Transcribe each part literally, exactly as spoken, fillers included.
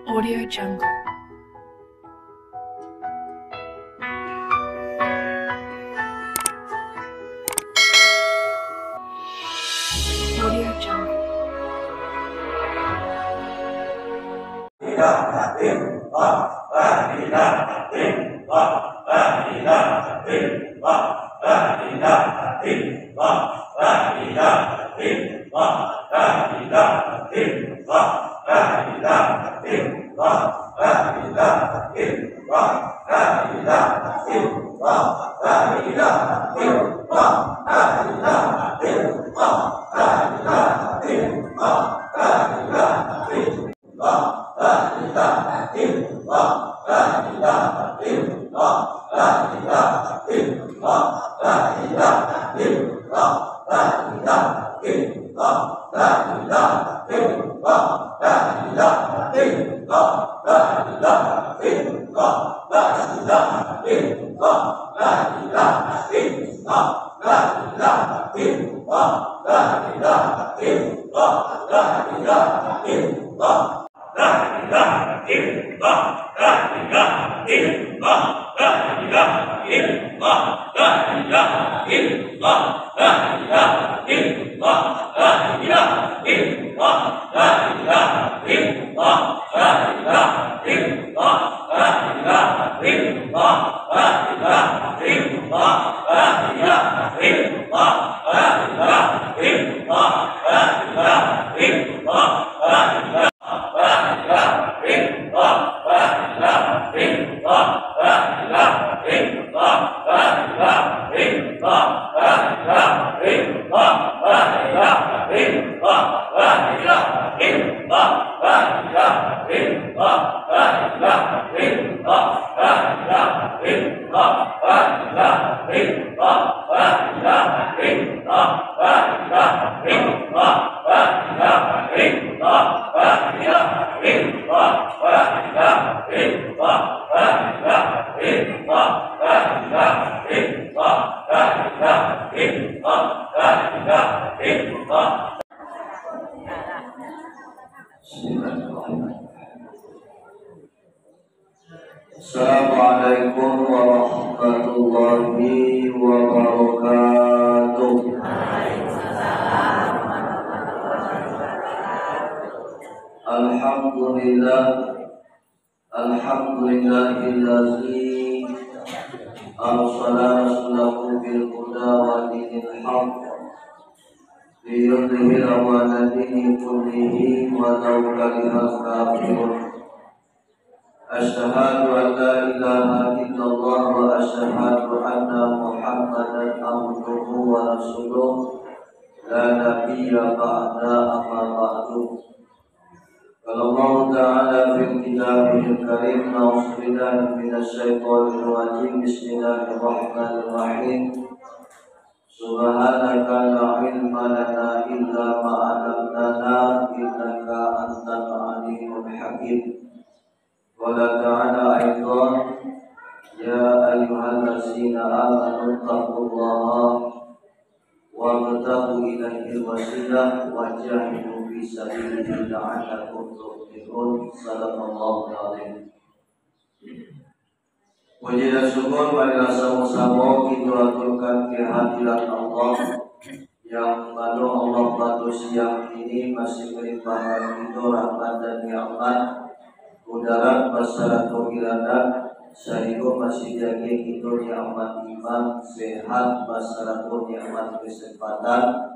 Audio Jungle. Audio Jungle. Assalamualaikum warahmatullahi wabarakatuh. Alhamdulillah. Alhamdulillahillazi arsala rasulahu bil huda wa dinil haq liyudhhirahu ala dini kullihi walau karihal kafirun. Asyhadu an la ilaha illallah wa asyhadu anna Muhammadan abduhu wa rasuluh, la nabiyya ba'da, amma ba'du. Qala Allahu ta'ala fi kitabihil karim, a'udzu billahi minasy syaithanir rajim, bismillahirrahmanirrahim. Subhanaka la ilma lana illa ma 'allamtana, innaka antal alimul hakim. Qala ta'ala aidan, ya ayyuhallazina amanu taqullaha wabtaghu ilaihil wasilah wajahidu fi sabilihi la'allakum tuflihun. Sadaqallahul azim. Puji dan syukur marilah samo-samo kito aturkan kehadiran Allah, yang mano Allah pado siang ini masih malimpahkan kito rahmat dan nikmat, kudarat basarato iradat, sahinggo masih diagiah kito nikmat iman, sehat, basarato nikmat kesempatan.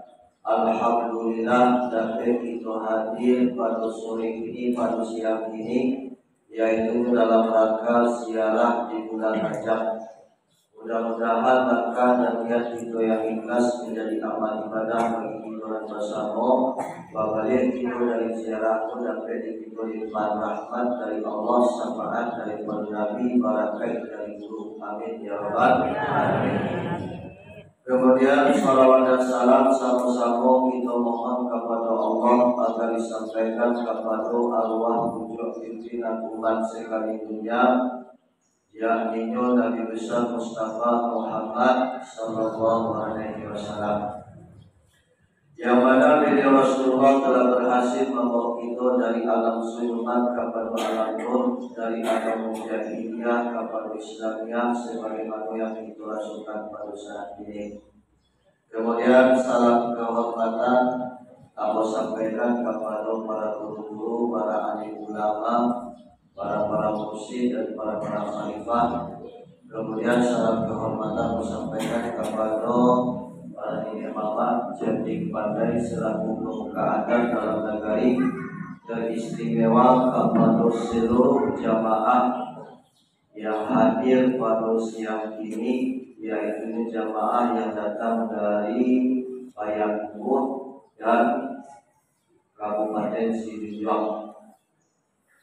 Alhamdulillah, dapek kito hadir pado sore kini, pado siang kini, yaitu dalam rangka ziarah di bulan Rajab. Mudah-mudahan langkah dan niat kito yang ikhlas manjadi amal ibadah bagi kito nan basamo. Babaliak kito dari ziarah tu dapek dikito limpahan rahmat dari Allah, syafaat dari para nabi, barakaik dari guru. Amin ya rabbal alamin. Kemudian, salawat dan salam samo-samo kito mohon kapado Allah agar disampaikan kapado arwah pucuak pimpinan umat sakalian dunia, yakninyo Nabi Besar Mustafa Muhammad sallallahu alaihi wasallam. Yang mana beliau Rasulullah telah berhasil membawa kita dari alam zulmat kepada alam nur, dari alam jahiliyah kepada Islamiah, sebagaimana yang kita rasakan pada saat ini. Kemudian salam kehormatan ambo sampaikan kepada para guru-guru, para alim ulama, para-para mursyid dan para-para khalifah. Kemudian salam kehormatan ambo sampaikan kepada para niniak mamak cerdik pandai selaku pemuka adat dalam nagari, dan istimewa kepada seluruh jamaah yang hadir pada siang ini, yaitu jamaah yang datang dari Payakumbuah dan Kabupaten Sijunjuang.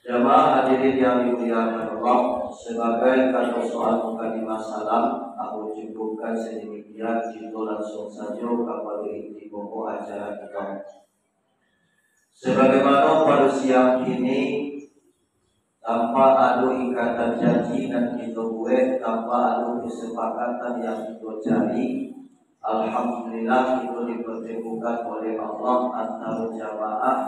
Jamaah hadirin yang dimuliakan Allah, sebagai kato soal mukadimah salam, ambo cukupkan sademikian, kito langsung sajo kapada inti pokok acara kito. Sebagaimana pada siang kini, tanpa ado ikatan janji nan kito buek, tanpa ado kesepakatan yang kito cari, alhamdulillah, kito dipertemukan oleh Allah antaro jamaah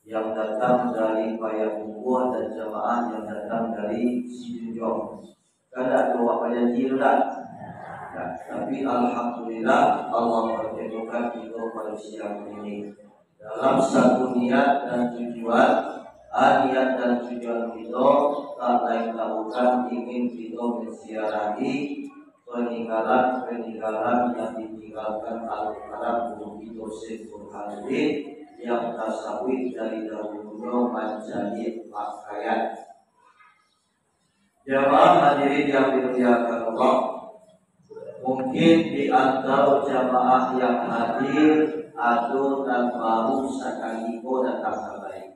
yang datang dari Payakumbuah dan jamaah yang datang dari Sijunjuang. Kan ado awak bajanji tu dah. Nah, tapi alhamdulillah, Allah pertemukan kito pada siang ini dalam satu niat dan tujuan. Ah, niat dan tujuan kito tak lain tak bukan ingin kito menziarahi peninggalan-peninggalan yang ditinggalkan Al-Karam Guru kito Syekh Burhanuddin, yang tasawuf dari dahulunyo mancaliak pakaian. Jamaah hadirin yang dimuliakan Allah, mungkin di antaro jamaah yang hadir, ado nan baru sakali ko datang kamari.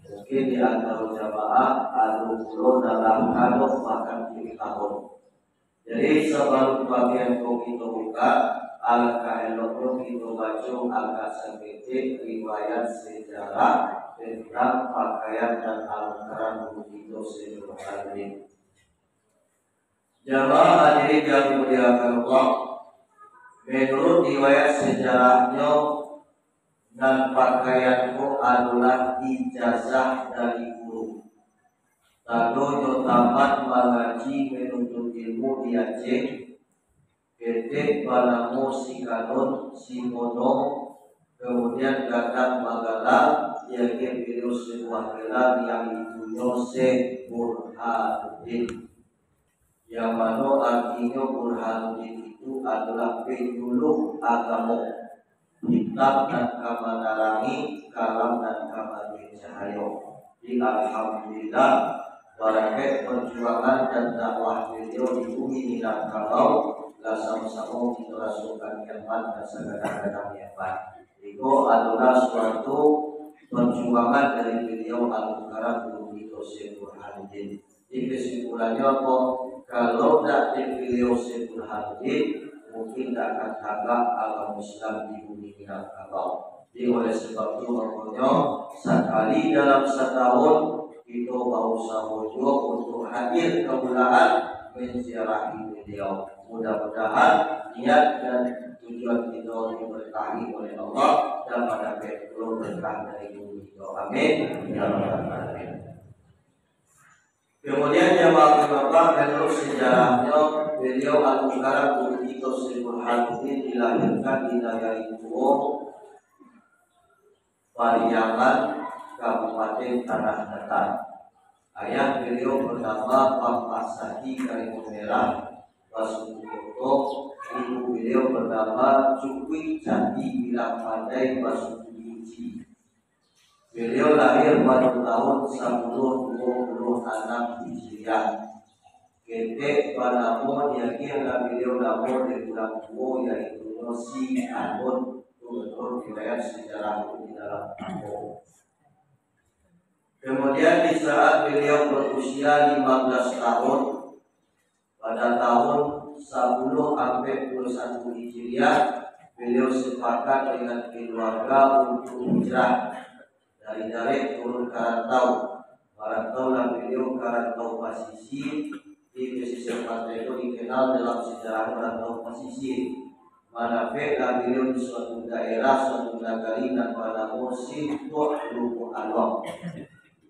Mungkin di antaro jamaah, ado pulo nan lah gadok bahkan tigo tahun. Jadi, sabalun bagian ko kito buka, alangkah eloknyo kito baco agak saketek riwayat sejarah tentang pakaian dan alun-alun guru kito Syekh Burhanuddin. Jamaah hadirin yang dimuliakan Allah, menurut riwayat sejarahnyo, nan pakaian ko adolah ijazah dari guru. Tandonyo tamat mangaji manuntut ilmu di Aceh, ketek banamo si Kanun, si Mono, kemudian gadang bagalar, yaitu beliau sebuah gelar yang itunyo Syekh Burhanuddin. Yang mano artinyo Burhanuddin itu adolah penyuluh agamo, hitam nan ka manarangi, kalam nan ka mambari cahayo. Jadi, alhamdulillah, barakaik perjuangan dan dakwah beliau di bumi Minangkabau, lah samo-samo kito rasokan nyaman dan sagadang-gadang nyaman. Iko adolah suatu perjuangan dari beliau Al-Mukarram Guru kito Syekh Burhanuddin. Jadi, kesimpulannyo apo? Kalau ndak dek beliau Syekh Burhanuddin, mungkin ndak akan tagak agamo Islam di bumi Minangkabau. Jadi, oleh sebab tu, makonyo, sakali dalam satahun, kito bausaho juo untuk hadir ka Bulakan manziarahi beliau. Mudah-mudahan niat dan tujuan kito diberkahi oleh Allah dan mandapek pulo berkah dari guru kito. Amin. Ya Rabbal Alamin. Kemudian, jamaah Bapak, menurut sejarahnyo, beliau Al-Mukarram Guru kito Syekh Burhanuddin dilahirkan di Nagari Tuo, Pariangan, Kabupaten Tanah Datar. Ayah beliau bernama Pampasaki Karimun Merah, basuku Koto, ibu beliau bernama Cukuik Candi Bilang Pandai, basuku Guci. Beliau lahir pada tahun sapuluah duo puluah anam Hijriah. Ketek banamo diagiahlah beliau namo dek urang tuo, yaitu si Kanun. Tu menurut riwayat sejarah tu di dalam buku. Kemudian, di saat beliau berusia lima belas tahun, pada tahun sapuluah ampek puluah satu Hijriah, beliau sepakat dengan keluarga untuk hijrah dari Darek turun ka rantau. Marantaulah beliau ka Rantau Pasisia, di pesisir pantai tu dikenal dalam sejarah Rantau Pasisia. Manapeklah beliau di suatu daerah, suatu nagari nan banamo Sintuak Lubuak Aluang.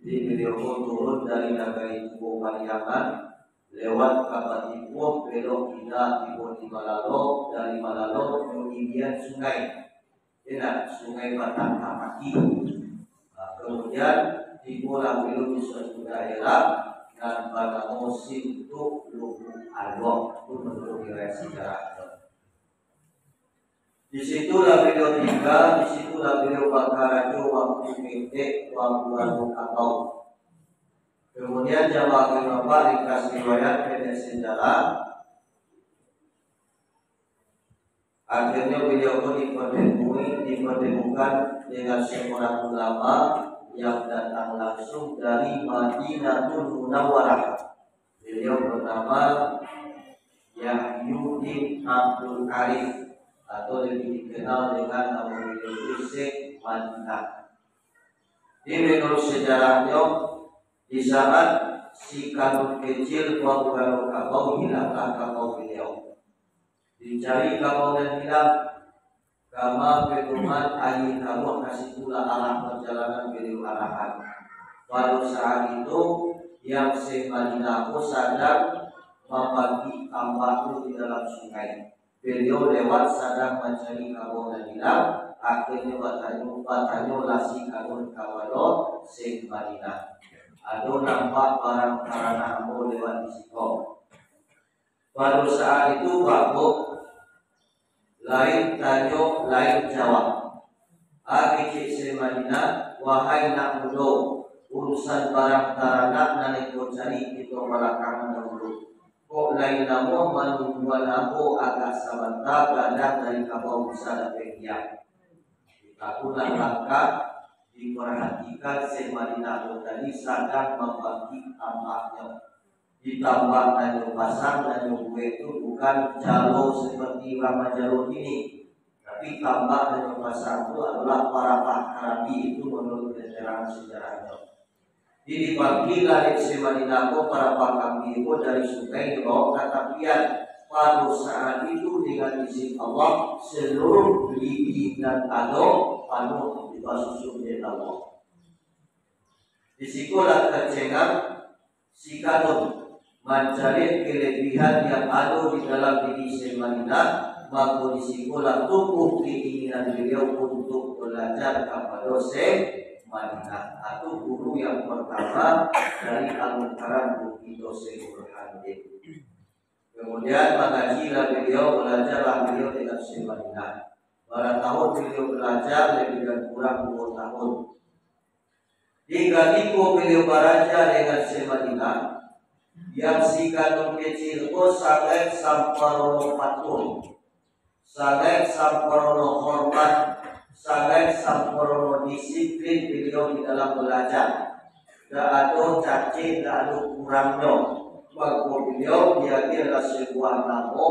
Jadi beliau ko turun dari nagari Tubuh Pariangan, lewat ka Batipuah, belok kida tibo di Malalo, dari Malalo nyo ilian sungai. Indak, Sungai Batang Tapaki. Nah, kemudian tibolah beliau di suatu daerah nan banamo Sintuak Lubuak Aluang. Itu menurut riwayat sejarah. Di situlah beliau tinggal, di situlah beliau bakarajo waktu ketek, waktu anu kabau. Kemudian jamaah Bapak ringkas riwayat pendek sejarah. Akhirnyo beliau pun dipatemui, dipatemukan dengan seorang ulama yang datang langsung dari Madinatul Munawwarah. Beliau bernama Yahyu bin Abdul Arif, atau lebih dikenal dengan nama beliau itu Syekh Madinah. Di menurut sejarahnyo, di saat si Kanun Kecil baru-baru kabau, hilanglah kabau beliau. Dicari kabau nan hilang, kama pedoman aia karuah, ka situlah arah perjalanan beliau arahan. Pado saat itu, yang Syekh Madinah ko sadang mambagi tambak tu di dalam sungai. Beliau lewat sadang mancari kabau nan hilang, akhirnyo batanyo, batanyolah si Kanun kapado Syekh Madinah, "Ado nampak barang taranak ambo lewat di siko?" Pado saat itu, Bapak, lain tanyo, lain jawab. Ah, kecek Syekh Madinah, "Wahai nak mudo, urusan barang taranak nan iko cari kito balakangan dahulu. Kok lai namuah manungguan ambo agak sabanta, gadang dari kabau bisa dapek giah." Takunlah langkah, diperhatikan Syekh Madinah tu tadi sadang mambagi tambaknyo. Di tambak nan nyo pasang, nan nyo buek tu bukan jalo seperti urang manjalo kini, tapi tambak nan nyo pasang tu adolah parapah karambi, itu menurut keterangan sejarahnyo. Jadi, dipanggillah dek Syekh Madinah ko parapah karambi ko dari sungai, dibawa ka tapian. Pado saat itu, dengan izin Allah, seluruh lidi nan ado panuah dibasusun dek Allah. Di sikolah tacengang si Kanun mancaliak kelebihan yang ado di dalam diri Syekh Madinah, mako di sikolah tumbuh keinginan beliau untuk balajar kapado Syekh Madinah, atau guru yang pertama dari Al-Mukarram Bukito Syekh Burhanuddin. Kemudian mangajilah beliau, balajarlah beliau dengan Syekh Madinah. Bara tahun beliau balajar, lebih dan kurang duo tahun. Di katiko beliau baraja dengan Syekh Madinah, yang si Kanun Kecil ko sangaik samparono patuh, sangaik samparono hormat, sangaik samparono disiplin beliau di dalam balajar. Dak ado cacik, dak ado kurangnyo. Mako beliau diagiahlah sebuah namo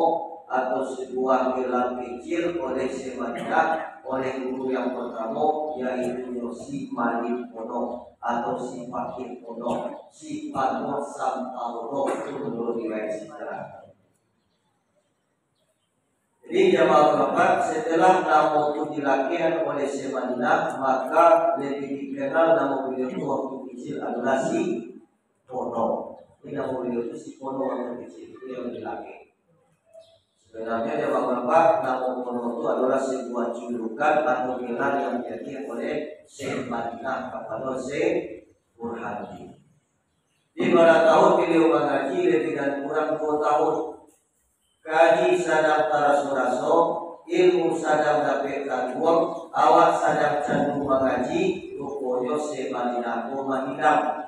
atau sebuah gelar kecil oleh Syekh Madinah, oleh guru yang pertamo, yaitu si Malik Pono atau si Pakir Pono, si Panuah Samparono, itu menurut riwayat sejarah. Jadi, jamaah Bapak, setelah namo tu dilakehkan oleh Syekh Madinah, maka lebih dikenal namo beliau tu waktu kecil adalah si Pono. Jadi, namo beliau tu si Pono waktu kecil, itu yang dilakeh. Sebenarnya, jamaah Bapak, namo Pono tu adalah sebuah julukan atau gelar yang diagiah oleh Syekh Madinah kapado Syekh Burhanuddin. Di mana tahun beliau mangaji lebih dan kurang duo tahun. Kaji sadang taraso-raso, ilmu sadang dapek tangguang, awak sadang candu mangaji, ruponyo Syekh Madinah ko mahilang.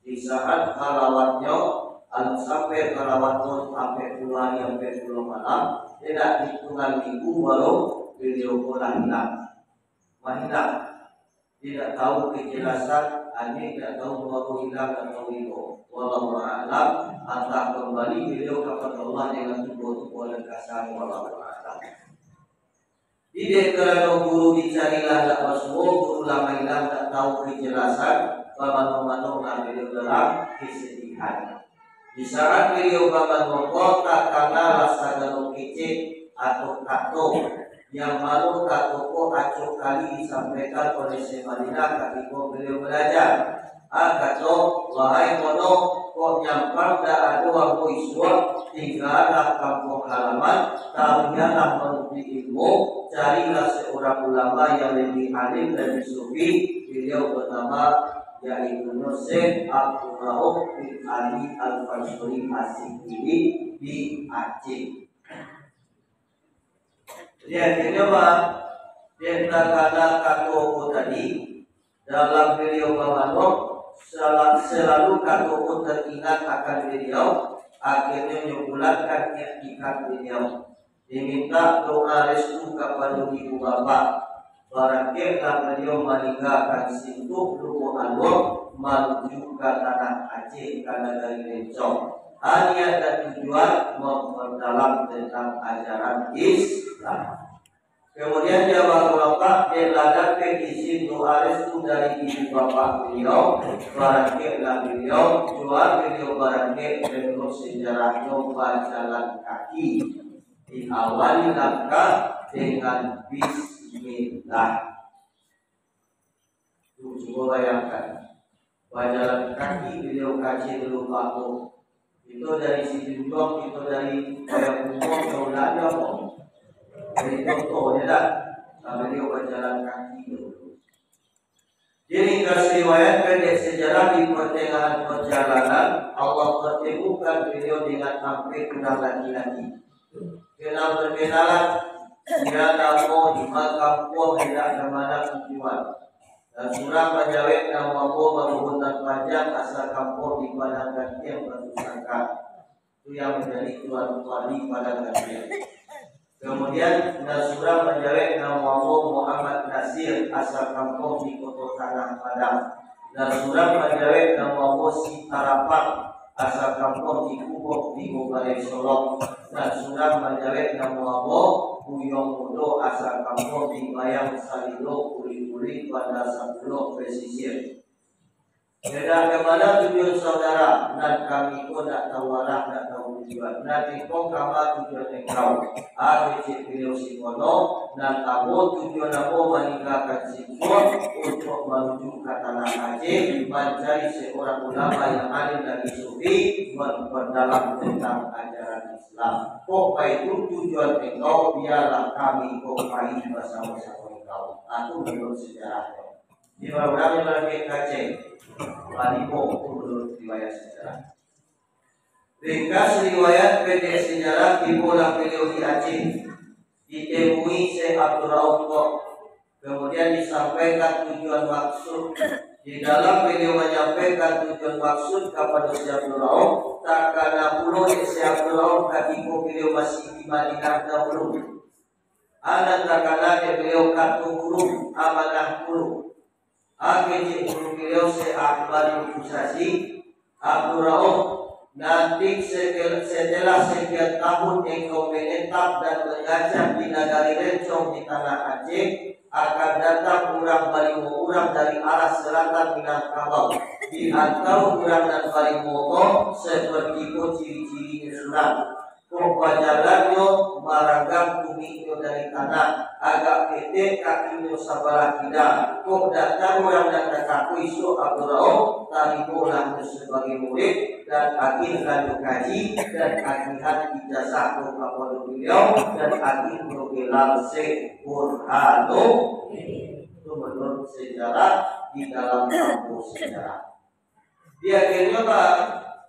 Di saat halawatnyo, alun sampai halawat tu ampek puluah hari, ampek puluah malam, indak hitungan minggu baru beliau ko lah hilang. Mahilang. Indak tahu kejelasan, ane indak tahu baru hilang atau ibo. Wallahu a'lam, antah kembali beliau kapado Allah dengan tubuah-tubuah nan kasa, wallahu a'lam. Di dek karano guru dicarilah dak basuo, guru lah mahilang, dak tahu kejelasan, bamano-mano lah beliau dalam kesedihan. Di saat beliau bamano ko, takanalah sagalo kecek, atau kato, yang mano kato ko acok kali disampaikan oleh Syekh Madinah katiko baliau balajar. A kato, "Wahai mono, kok nyampang dak ado ambo isuak, tinggalah kampuang halaman, taruihlah manuntut ilmu, carilah seorang ulama yang lebih alim dan sufi, beliau bernama, yaitu Syekh Abdul Rauf bin Ali Al-Mansuri As-Sigili di Aceh." Jadi, akhirnyo, Pak, dek takana kato ko tadi, dalam baliau bamanuang, sela-, selalu kato ko teringat akan baliau, akhirnyo nyo bulatkan iktikad baliau. Diminta doa restu kapado ibu bapak. Barangkeklah baliau maninggakan Sintuak Lubuk Aluang manuju ka tanah Aceh, ka nagari Rencong. Niat dan tujuan memperdalam tentang ajaran Islam. Kemudian jamaah bapak, dek lah dapek izin doa restu dari ibu bapak baliau, barangkeklah baliau, jua baliau barangkek, menurut sejarahnyo bajalan kaki. Diawali langkah dengan bismillah. Tu, cubo bayangkan. Bajalan kaki baliau ka Aceh dulu, Pak, tu. Kito dari Sijunjuang, kito dari Payakumbuah, jauah lagi apo? Jadi contoh, yo dak? Nah, baliau bajalan kaki dulu. Jadi, ringkas riwayat, pendek sejarah, di pertengahan perjalanan, Allah pertemukan beliau dengan ampek urang laki-laki. Kenal perkenalan, dia namo, di ma kampuang, indak ka ma tujuan. Nan surang manjawek, namo ambo Maruhun Nan Panjang, asa kampuang di Padang Gantiang, Batu Sangka. Itu yang menjadi tuan wali Padang Gantiang. Kemudian, nan surang manjawek, namo ambo Muhammad Nasir, asa kampuang di Koto Tanah Padang. Nan surang manjawek, namo ambo Sitarapang, asa kampuang di Kubok, Tigo Balai Solok. Nan surang manjawek, namo ambo Buyuang Mudo, asa kampuang di Bayang Salilo, Kuli-Kuli, Banda Sapuluah, Pesisir. Indak ka ma tujuan saudara, nan kami ko ndak tahu arah, ndak tahu tujuan. Nan iko ka ma tujuan engkau? Kecek baliau sikono, nan ambo tujuan ambo maninggakan Sintuak untuak manuju ka tanah Aceh, mancari seorang ulama yang alim lagi sufi, memperdalam tentang ajaran Islam. Kok baitu tujuan engkau, biarlah kami ko pai basamo-samo engkau. Nah, tu menurut sejarahnyo. Di ma urang nan lagi ka Aceh? Balibo, tu menurut riwayat sejarah. Ringkas riwayat, pendek sejarah, tibolah baliau di Aceh. Ditemui Syekh Abdul Rauf ko. Kemudian disampaikan tujuan maksud. Di dalam baliau manyampaikan tujuan maksud kapado Syekh Abdul Rauf, takana pulo dek Syekh Abdul Rauf katiko baliau masih di Madinah dahulu. Nan takana dek baliau kato guru, amanah guru. Kecek guru baliau Syekh Ahmad Al-Qusasi, Abdul Rauf, nanti setel-, setelah sekian tahun engkau menetap dan mengajar di nagari Rencong di tanah Aceh, akan datang urang balimo urang dari arah selatan Minangkabau. Di antaro urang nan balimo ko, seperti ko ciri-cirinyo surang. Kok bajalannyo maranggang tumiknyo dari tanah, agak ketek kakinyo sabalah kida. Kok datang urang nan takah ko isuak Abdul Rauf, tarimolah nyo sabagai murid, dan agihlah nyo kaji, dan agihan ijazah ko kapado baliau, dan agih nyo gelar Syekh Burhanuddin. Itu menurut sejarah di dalam kampus sejarah. Di akhirnyo, Pak,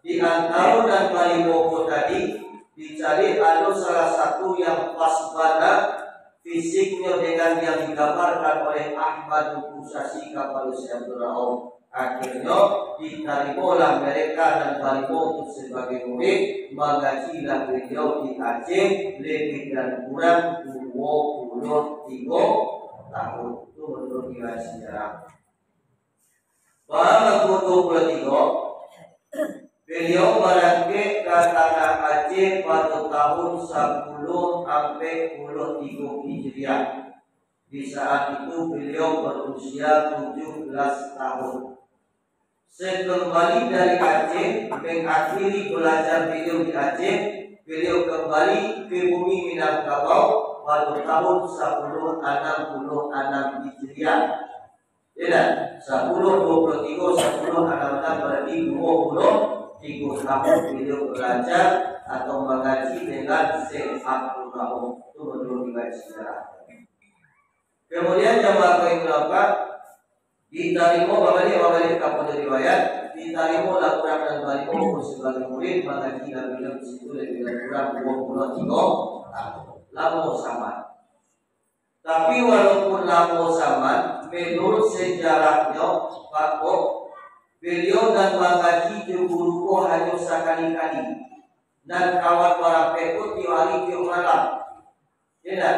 di antaro nan balimo ko tadi, dicari ado salah satu yang pas bana fisiknyo dengan yang digambarkan oleh Ahmad Al-Qusasi kapado Syekh Abdul Rauf. Akhirnyo, ditarimolah mereka nan balimo tu sabagai murid, mangajilah baliau di Aceh lebih dan kurang duo puluah tigo tahun. Itu menurut riwayat sejarah. Balaku duo puluah tigo, baliau barangkek ka tanah Aceh pado tahun sapuluah ampek puluah tigo Hijriah. Di saat itu baliau barusia tujuah belas tahun. Sakambali dari Aceh, mangakhiri balajar baliau di Aceh, Beliau kembali ke bumi Minangkabau pada tahun sapuluah anam puluah anam Hijriah. Ya kan? Sapuluah dua puluah tiga, sapuluah anam anam, berarti dua puluah tiga tahun beliau belajar atau mengaji dengan Syekh Abdul Rahman. Itu menurut riwayat sejarah. Kemudian jamaah yang berapa ditarimo babalik-babalik ka pado riwayat, ditarimo lah urang nan tarimo sebagai murid, mangaji lah beliau di situ lebih kurang dua puluah tiga tahun. Lamo saman. Tapi walaupun lamo saman, menurut sejarahnyo, Pak Kok, beliau nan mangaji jo guru ko hanyo sakali-kali. Nan kawan barapek ko tiok hari tiok malam. Ya kan?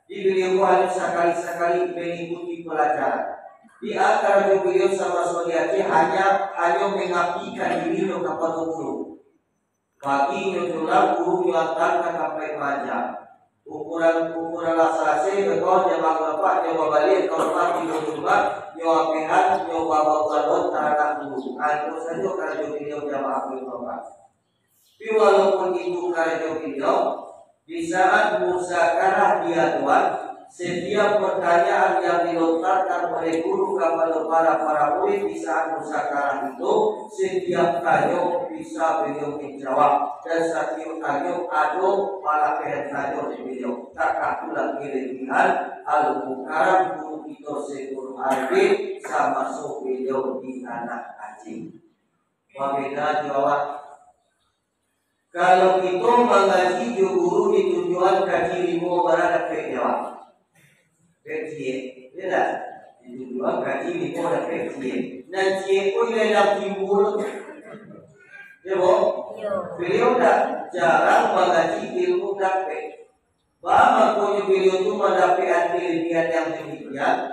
Di beliau ko hanyo sakali-sakali mengikuti pelajaran. Di antara jo beliau sama-sama di Aceh hanya, hanyo mengabdikan dirinyo kapado guru. Pagi nyo pulang, guru nyo antar ka tampek maaja. Ukuran, ukuran lah salasai, beko jamaah bapak nyo babaliak ka rumah tibo di rumah, nyo apehan, nyo babawa taranak guru. Nah, itu sajo karajo beliau jamaah bapak. Tapi walaupun itu karajo beliau, di saat muzakarah diaduan, setiap pertanyaan yang dilontarkan oleh guru kapado para-para murid di saat muzakarah itu, setiap tanyo bisa beliau menjawab, dan satiap tanyo ado palakian tanyo di beliau. Takah pulang kelebihan Al-Mukarram guru kito Syekh Burhanuddin samaso beliau di Anak Aceh. Babeda jo awak. Kalau kito mangaji jo guru ditunjuakan kaji limo, bara dapek nyo? Dapek ciek, yo ndak? Ditunjuakan kaji limo, dapek ciek. Nan ciek ko ilang timbul. Yo, bo? Yo. Beliau ndak, jarang mangaji ilmu dapek. Baa makonyo beliau tu mandapek kelebihan yang demikian?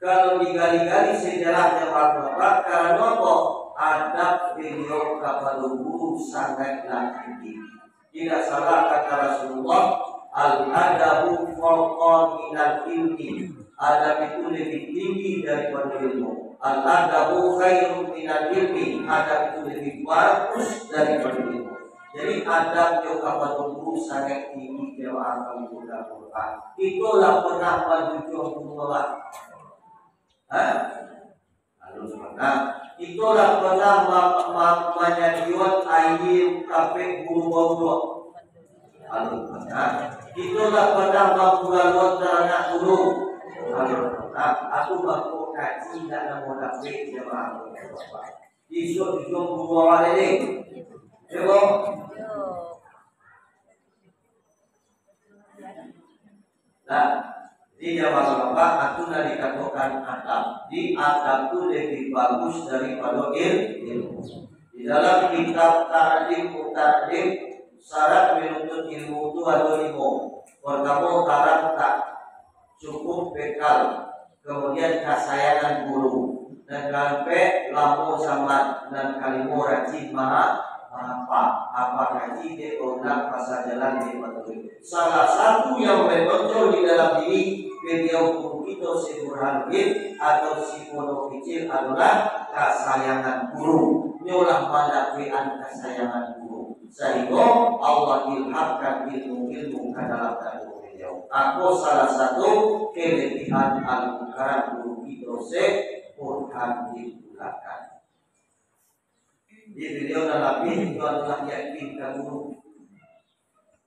Kalau digali-gali sejarah jamaah bapak, karano apo? Adab beliau kapado guru sangaiklah tinggi. Tidak salah kata Rasulullah, "Al-adabu fauqa minal ilmi." Adab itu lebih tinggi daripada ilmu. "Al-adabu khairun minal ilmi." Adab itu lebih bagus daripada ilmu. Jadi, adab jo kapado guru sangaik tinggi, jamaah kami mudah-mudahan. Itulah pernah manjunjuang guru awak. Ha? Alun pernah. Itulah pernah ma-, ma-, manyadiakan aia kapek guru bauduk. Alun pernah. Itulah pernah manguraluan taranak guru. Alun pernah. Aku bangkok kaji nak namo dapek jamaah. Isuak-isuak guru awak tadi. Yo, bo? Nah, jadi jamaah bapak, itu nan dikatokan adab. Di adab tu lebih bagus daripado il-, ilmu. Di dalam kitab Ta'lim Muta'allim, syarat menuntut ilmu tu ado limo. Pertamo, karam tak cukup bekal. Kemudian kasayangan guru. Nan kaampek, lamo saman. Nan kalimo, rajin maha-, mahapa. Apa kaji dek urang pasajalan dek baturi. Salah satu yang menonjol di dalam diri beliau guru kito Syekh Burhanuddin atau si Pondok Kecil adalah kasayangan guru. Nyolah mandapekan kasayangan guru. Sahinggo Allah ilhamkan ilmu-ilmu ka dalam dado beliau. Ako salah satu kelebihan Al-Mukarram guru kito Syekh Burhanuddin Ulakan. Jadi beliau nan labiah itu adalah yakin ka guru.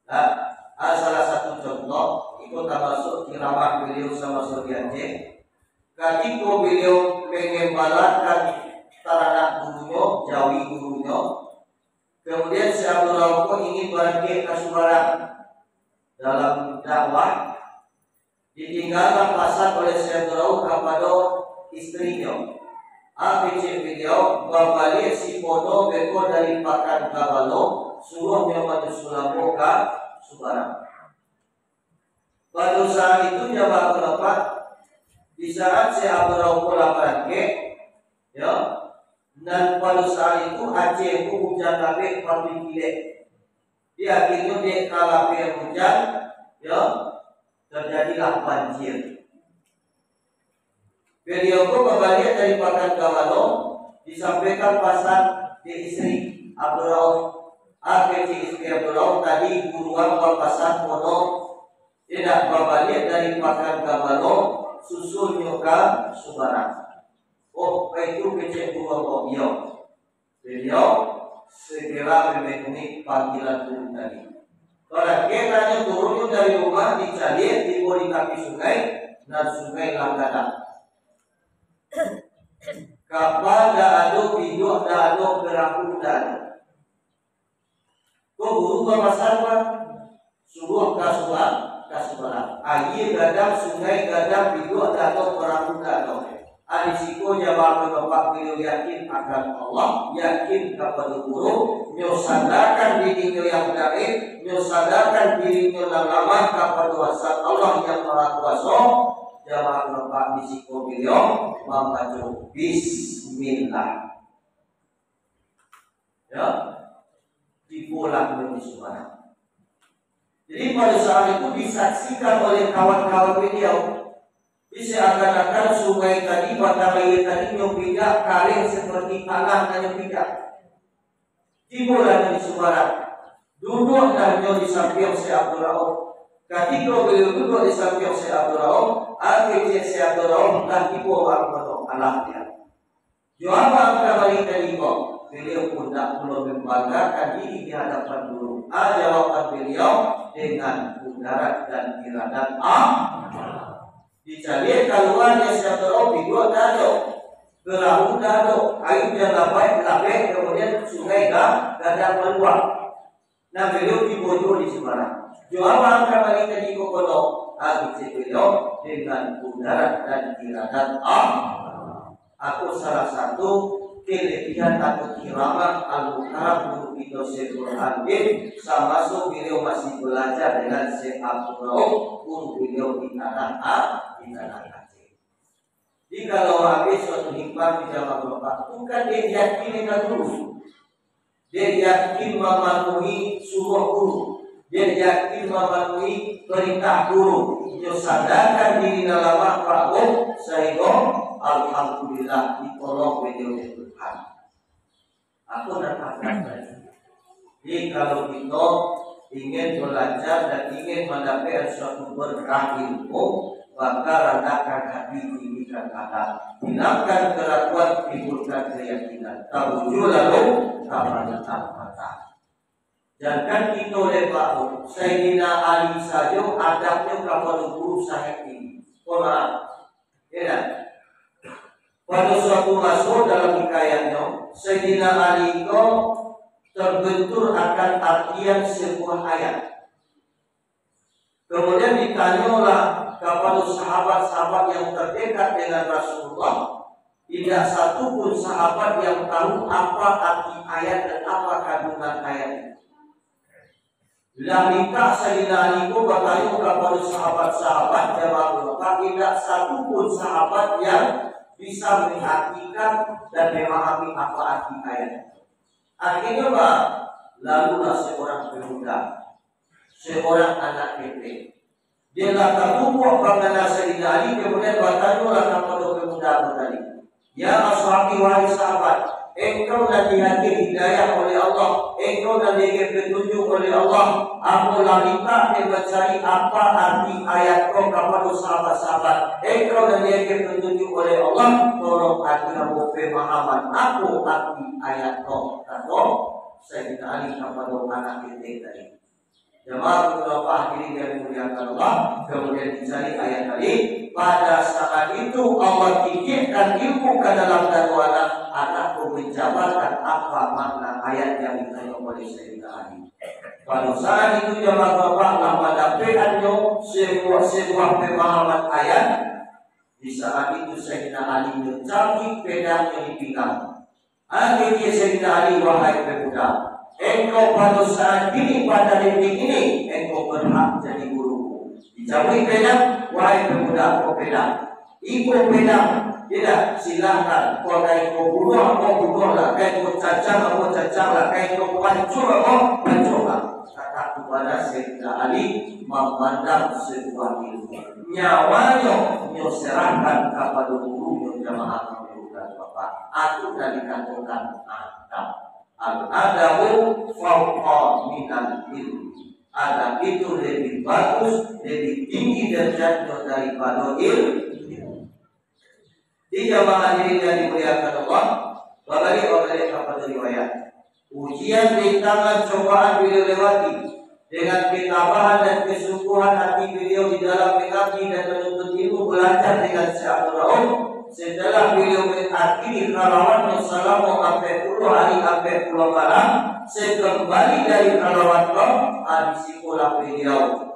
Nah, ah, salah satu contoh, iko tamasuak ceramah beliau samaso di Aceh. Katiko beliau mangambalakan taranak gurunyo, jawi gurunyo, kemudian si Abdul Rauf ko ingin barangkek ka Subarang dalam dakwah, ditinggakan pasan oleh si Abdul Rauf kapado istrinyo. Ah, kecek beliau, babaliak si Pono beko dari Pakan Gabalo, suruah nyo manyusul ambo ka Subarang. Pado saat itu, jamaah bapak, di saat si Abdul Rauf ko lah barangkek, yo, nan pado saat itu Aceh ko ujan labek patuik kilek. Di akhirnyo dek kalabehan ujan, yo, terjadilah banjir. Beliau ko babaliak dari Pakan Gabalo, disampaikan pasan dek istri Abdul Rauf, Akhirnyo Abdurrauf tadi guruan bapasan kono, indak babaliak dari Pakan Gambalo, susunnyo ka Subarang. Oh, baitu kecek guru ambo, iyo. Beliau segera memenuhi panggilan guru tadi. Barangkek tanyo turunnyo dari rumah, dicaliak tibo di tapi sungai, nan sungai lah gadang. Kapa ndak ado, biduak ndak ado, perahu ndak ado. Ko guru bapasan, Pak, suruah ka Suba-, ka Subarang. Aia gadang, sungai gadang, biduak ndak ado, perahu ndak ado. Ari siko jamaah Bapak, beliau yakin akan Allah, yakin kapado guru, nyo sandakan dirinyo yang daif, nyo sandakan dirinyo nan lamah kapado zat Allah yang Maha Kuaso. Jamaah Bapak, di siko beliau mambaco Bismillah. Ya, tibolah di Subarang. Jadi pada saat itu disaksikan oleh kawan-kawan beliau, seakan-akan sungai tadi, batang aia tadi nyo pijak, karing seperti tanah nan nyo pijak. Tibolah di Subarang, duduaklah nyo di sampiang Syekh Abdul Rauf. Katiko beliau duduak di sampiang Syekh Abdul Rauf, akhirnyo Syekh Abdul Rauf lah tibo, alah dia. Jo apo angka bari tadi ko? Beliau pun ndak pulo membanggakan diri di hadapan guru. A, jawaban beliau, dengan kudarat dan iradat Allah. Dicaliak kaluar dek Syekh Abdul Rauf, biduak ndak ado. Perahu ndak ado. Aia jan labai, labai, kemudian sungai ga-, gadang maluak. Nah, beliau tibo juo di Subarang. Jo apo angka bari tadi ko kono? Kecek beliau, dengan kudarat dan iradat Allah. Atau salah satu kelebihan atau kiramah Al-Mukarram guru kito Syekh Burhanuddin, samaso beliau masih balajar dengan Syekh Abdul Rauf, guru beliau di tanah A-, di tanah Aceh. Jadi, kalau ambiak suatu hikmah di zaman Bapak, bukan dek yakin ka guru, dek yakin mamanuhi suruah guru, dek yakin mamanuhi parintah guru, nyo sandakan diri nan lamah ka Allah, sahinggo, alhamdulillah, ditolong beliau dek Tuhan. Apo nan akan tadi? Jadi, kalau kito ingin balajar dan ingin mandapekkan suatu berkah ilmu, maka randahkan hati, tinggikan adab. Hilangkan keraguan, timbulkan keyakinan. Tabujuah lalu, tamalin mata. Jankan kito lepak tu, Saidina Ali sajo adabnyo kapado guru sangaik tinggi. Ko maaf, Ya kan? Pado suatu maso dalam hikayatnyo, Saidina Ali ko terbentur akan artian sebuah ayat. Kemudian ditanyolah kapado sahabat-sahabat yang terdekat dengan Rasulullah, indak satu pun sahabat yang tahu apa arti ayat dan apa kandungan ayat itu. Lah mintak Saidina Ali ko batanyo kapado sahabat-sahabat jamaah Bapak, indak satu pun sahabat yang bisa mengartikan dan memahami apa arti ayat. Akhirnyo, Pak, lalulah seorang pemuda, seorang anak ketek, dia lah tatumpuak pangana Saidina Ali, kemudian batanyolah kapado pemuda tu tadi, "Ya ashabi, wahai sahabat, engkau nan diagiah hidayah oleh Allah, engkau nan diagiah petunjuk oleh Allah, ambo lah mintak den mancari apa arti ayat ko kapado sahabat-sahabat. Engkau nan diagiah petunjuk oleh Allah, tolong agiah ambo pemahaman, apo arti ayat ko," kato Saidina Ali kapado anak ketek tadi. Jamaah Bapak hadirin yang dimuliakan Allah, kemudian dicari ayat tadi. Pada saat itu, Allah titipkan ilmu ka dalam dado anak, anak pun menjabarkan apa makna ayat yang ditanyo oleh Saidina Ali. Pada saat itu, jamaah Bapak, lah mandapekannyo sebuah, sebuah pemahaman ayat. Di saat itu, Saidina Ali mencabik pedangnyo di pinggang. Akhirnyo Saidina Ali, "Wahai pemuda, engkau pado saat ini, pada detik ini, engkau berhak jadi guruku." Dicabuik pedang, "Wahai pemuda, ko pedang. Iko pedang, tidak, silahkan. Ko ka iko bunuah, ko bunuahlah. Ka iko cancang, ko cancanglah. Ka iko pancua, ko pancua." Kata kepada Saidina Ali, memandang sebuah ilmu. Nyawanyo nyo serahkan kapado gurunyo, jamaah yang dimuliakan Bapak. Itu nan dikatokan adab. Al-adabu fauqa minal ilmi. Adab itu lebih bagus, lebih tinggi darajatnya daripada ilmu. Jadi jamaah hadirin yang dimuliakan Allah, babalik-babalik kapada riwayat. Ujian, rintangan, cobaan beliau lewati. Dengan ketabahan dan kesungguhan hati beliau di dalam mengabdi dan menuntut ilmu, belajar dengan Syekh Abdul Rauf, setelah beliau mengakhiri khalawatnya salamo ampek puluah hari, ampek puluah malam, sakembali dari khalawat ko, ha, di sikolah beliau.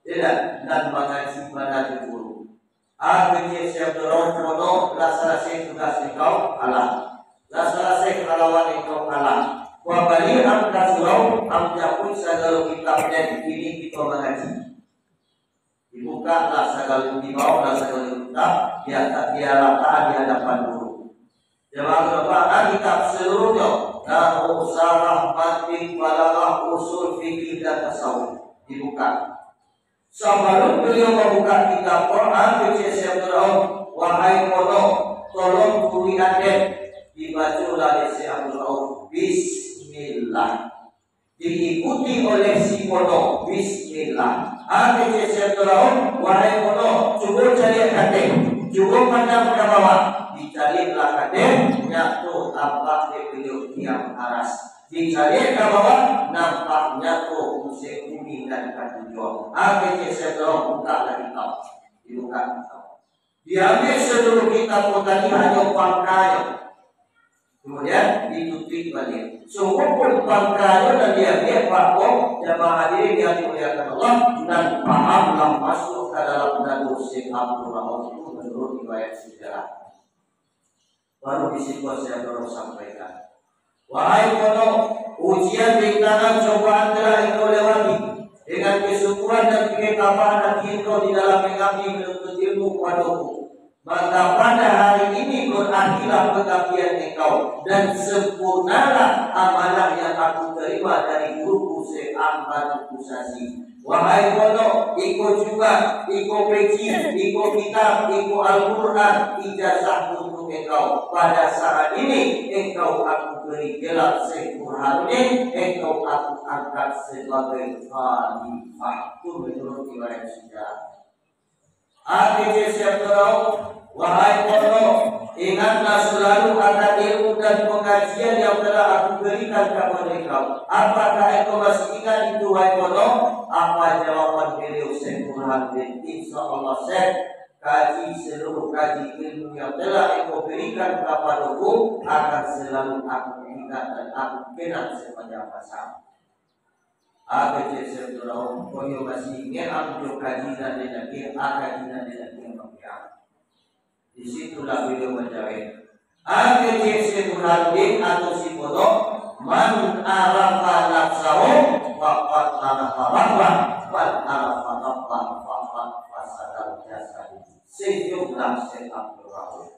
Yo ndak? Nan mangaji bana tu guru. Ah, kecek Syekh Abdul Rauf, kono lah salasai tugas engkau, alah. Lah salasai khalawat engkau, alah. Babaliak ang ka surau, ang japuik sagalo kitab den, kini kito mangaji. Dibukalah sagalo, dibawalah sagalo kitab, dia, dia latak di hadapan guru. Jamaah, kitab seluruhnyo, nahwu, sarah, mantik, balaghah, usul, fikih, dan tasawuf. Dibuka. Sabalun baliau mambuka kitab Quran, kecek Syekh Abdul Rauf, "Wahai pono, tolong turuikan den." Dibacolah dek Syekh Abdul Rauf, "Bismillah." Diikuti oleh si pono, "Bismillah." Ah, kecek Syekh Abdul Rauf, "Wahai pono, cubo caliak ka ateh, cubo pandang ka bawah." Dicaliaklah ka ateh, nyato tampak dek baliau tiang aras. Dicaliak ka bawah, nampak nyato pusek bumi nan katujuah. Ah, kecek Syekh Abdul Rauf, "Bukalah kitab." Dibuka kitab. Diambiak saluruh kitab ko tadi, hanyo pangkanyo. Kamudian, ditutuik baliak. Sungguahpun pangkanyo nan diambiak, Pak, ko, jamaah hadirin yang dimuliakan Allah, nan paham lah masuak ka dalam dado Syekh Abdul Rauf itu, menurut riwayat sejarah. Baru di situ Syekh Abdul Rauf sampaikan, "Wahai pono, ujian, rintangan, cobaan telah engkau lewati. Dengan kesungguhan dan ketabahan hati engkau di dalam mengabdi menuntut ilmu padaku, maka pada hari ini berakhirlah pengabdian engkau, dan sempurnalah amanah yang aku terima dari guruku Syekh Ahmad Al-Kusasi. Wahai pono, iko juga, iko peci, iko kitab, iko Al-Quran, ijazah untuk engkau. Pada saat ini, engkau aku beri gelar Syekh Burhanuddin, engkau aku angkat sebagai khalifah." Itu menurut riwayat sejarah. Ah, kecek Syekh Abdul Rauf, "Wahai pono, ingatlah selalu akan ilmu dan pengajian yang telah aku berikan kepada engkau. Apakah engkau masih ingat itu, wahai pono?" Apa jawaban beliau, Syekh Burhanuddin? "Insya Allah, Syekh, kaji, seluruh kaji ilmu yang telah engkau berikan kepadaku akan selalu aku ingat dan aku kenang sepanjang masa." Ah, kecek Syekh Abdul Rauf, "Kok iyo masih ingat ang jo kaji nan den agiah, ah, kaji nan den agiah, Bang, yo?" Di situlah beliau manjawab, ah, kecek Syekh Burhanuddin atau si pono, "Man arafa nafsahu, faqad arafa rabbah, man arafa rabbah, faqad fasadal jasad." Senyumlah Syekh Abdul Rauf.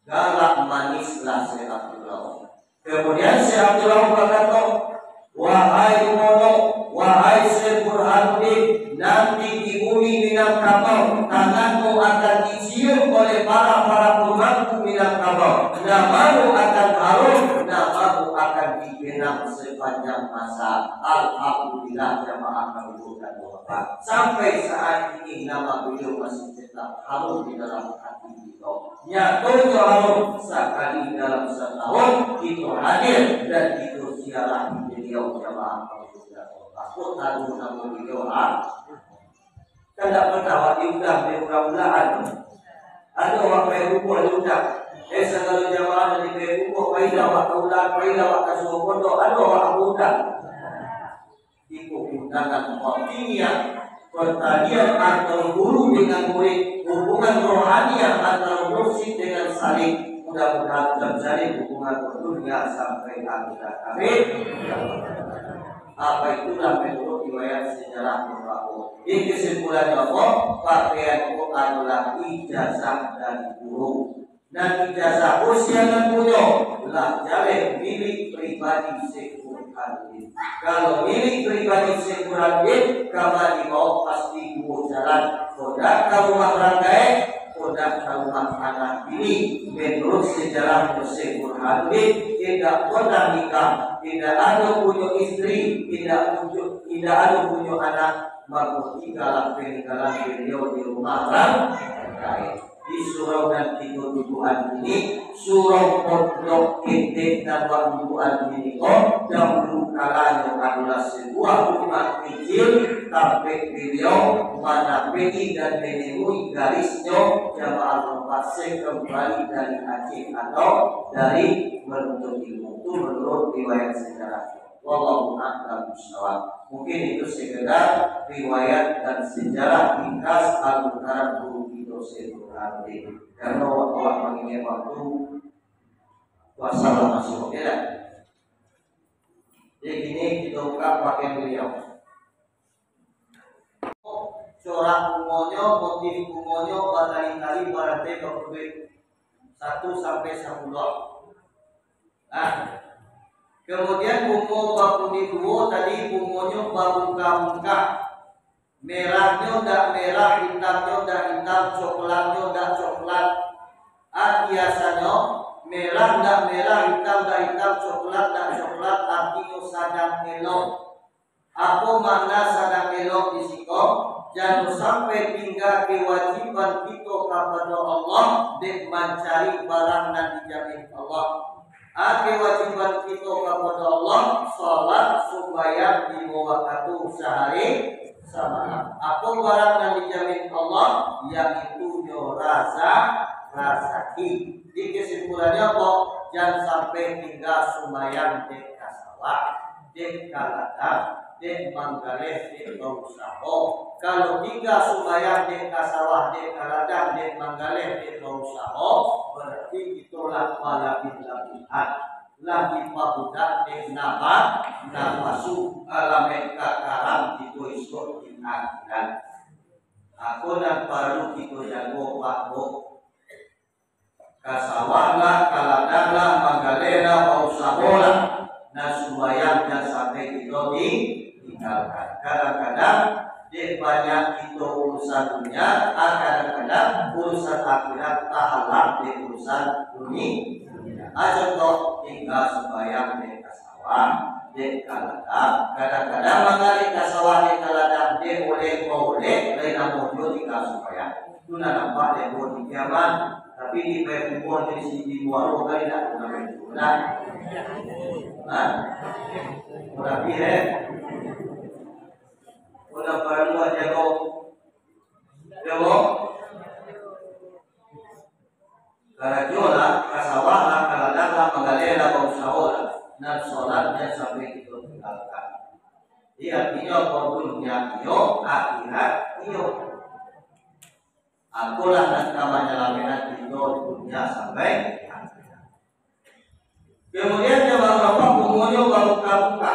Galak manislah Syekh Abdul Rauf. Kamudian Syekh Abdul Rauf bakato, "Wahai pono, wahai Syekh Burhanuddin, nanti di bumi Minangkabau, tanganmu akan dicium oleh para-para pemangku Minangkabau. Namamu akan harum, namamu akan dikenang sepanjang masa." Alhamdulillah, jamaah kami bukan doa. Sampai saat ini nama beliau masih tetap harum di dalam hati kito. Nyatonyo harum, sakali dalam satahun kito hadir dan kito ziarahi beliau, jamaah kami bukan doa. Kok tahu nama beliau, ha? Kan dak pernah awak diundang dek urang-urang. Ado awak pai rumah diundang. Eh, sagalo jamaah nan di pai rumah, pailah awak ka ulang, pailah awak ka suruah pondok, ado awak undang. Iko undangan batiniah, pertanian antara guru dengan murid, hubungan rohaniah antara mursyid dengan salik. Mudah-mudahan terjalin hubungan dunia sampai akhirat. Amin. Apa itulah menurut riwayat sejarah Murabbo. Jadi kesimpulannya apa? Pakaian itu adalah ijazah dari guru. Nan ijazah ko sia nan punyo, lah jaleh milik pribadi Syekh Burhanuddin. Kalau milik pribadi Syekh Burhanuddin, kama dibawa pasti duo jalan. Kok dak ka rumah urang gaek, Kodak ka rumah anak bini, menurut sejarah Syekh Burhanuddin, indak pernah nikah, indak ado punyo istri, indak punyo, indak ado punyo anak, mako tinggalah paninggalan baliau di rumah urang lain. Di surau nan kito dudukan kini, surau pondok ketek nan wak dudukan kini ko, dahulu kalanyo adolah sabuah rumah kicil, tampek baliau manapeki dan manemui garisnyo jamaah Al-Fatihah kambali dari Aceh atau dari manuntut ilmu. Tu menurut riwayat sejarah. Wallahu a'lam bishawab. Mungkin itu sekedar riwayat dan sejarah ringkas Al-Mukarram guru kito Syekh Burhanuddin. Karena waktu mangingek waktu, puasa lah masuk, ya dah? Jadi kini kito buka pakaian baliau. Corak bungonyo, motif bungonyo batali-tali barantai bakuduik satu sampai sapuluah. Nah, kemudian bungo bakuning duo tadi bungonyo babungkah-bungkah. Merahnyo ndak merah, hitamnyo ndak hitam, coklatnyo ndak coklat. Hiasanyo merah ndak merah, hitam ndak hitam, coklat ndak coklat, artinyo sadang elok. Apo makna sadang elok di siko? Jan sampai tingga kewajiban kito kapado Allah dek mancari barang nan dijamin Allah. A, kewajiban kito kapado Allah, salat, sumbayang limo wakatu sahari samalam. Apo barang nan dijamin Allah? Yaitunyo razak, razaki. Di kesimpulannyo apo? Jan sampai tingga sumbayang dek ka sawah, dek ka ladang, dek manggaleh, dek bausaho. Kalau tingga sumbayang dek ka sawah, dek ka ladang, dek manggaleh, dek bausaho, berarti kito lah balabih-labihan, lah dipabudak dek nama, napasu, alamek kakaram kito isuak di akhirat. Ako nan paralu kito jago, Pak, Bu. Ka sawah lah, ka ladang lah, manggaleh lah, bausaho lah. Nan sumbayang jan sampai kito di-, tinggalkan. Kadang-kadang, dek banyak kito urusan dunia, ah, kadang-kadang urusan akhirat tahalang dek urusan dunia. Ah, contoh, tingga sumbayang dek ka sawah, dek ka ladang. Kadang-kadang manggaleh ka sawah, dek ka ladang, dek oleh, baoleh, lain namo juo tingga sumbayang. Tu nan nampak dek buah di kiamat. Tapi di payah kubua di sini di muaro kali tak pernah main bola. Hah? Tapi, eh. Udah paralu aja kau. Ya, kau. Karajo lah, ka sawah lah, ka ladang lah, manggaleh lah, bausaho lah. Nan salat jan sampai kito tinggalkan. Jadi artinyo apo, dunia iyo, akhirat iyo. Akolah nan ka manyalamaikkan kito dunia sampai akhirat. Kemudian jamaah Bapak, bungonyo babuka-buka.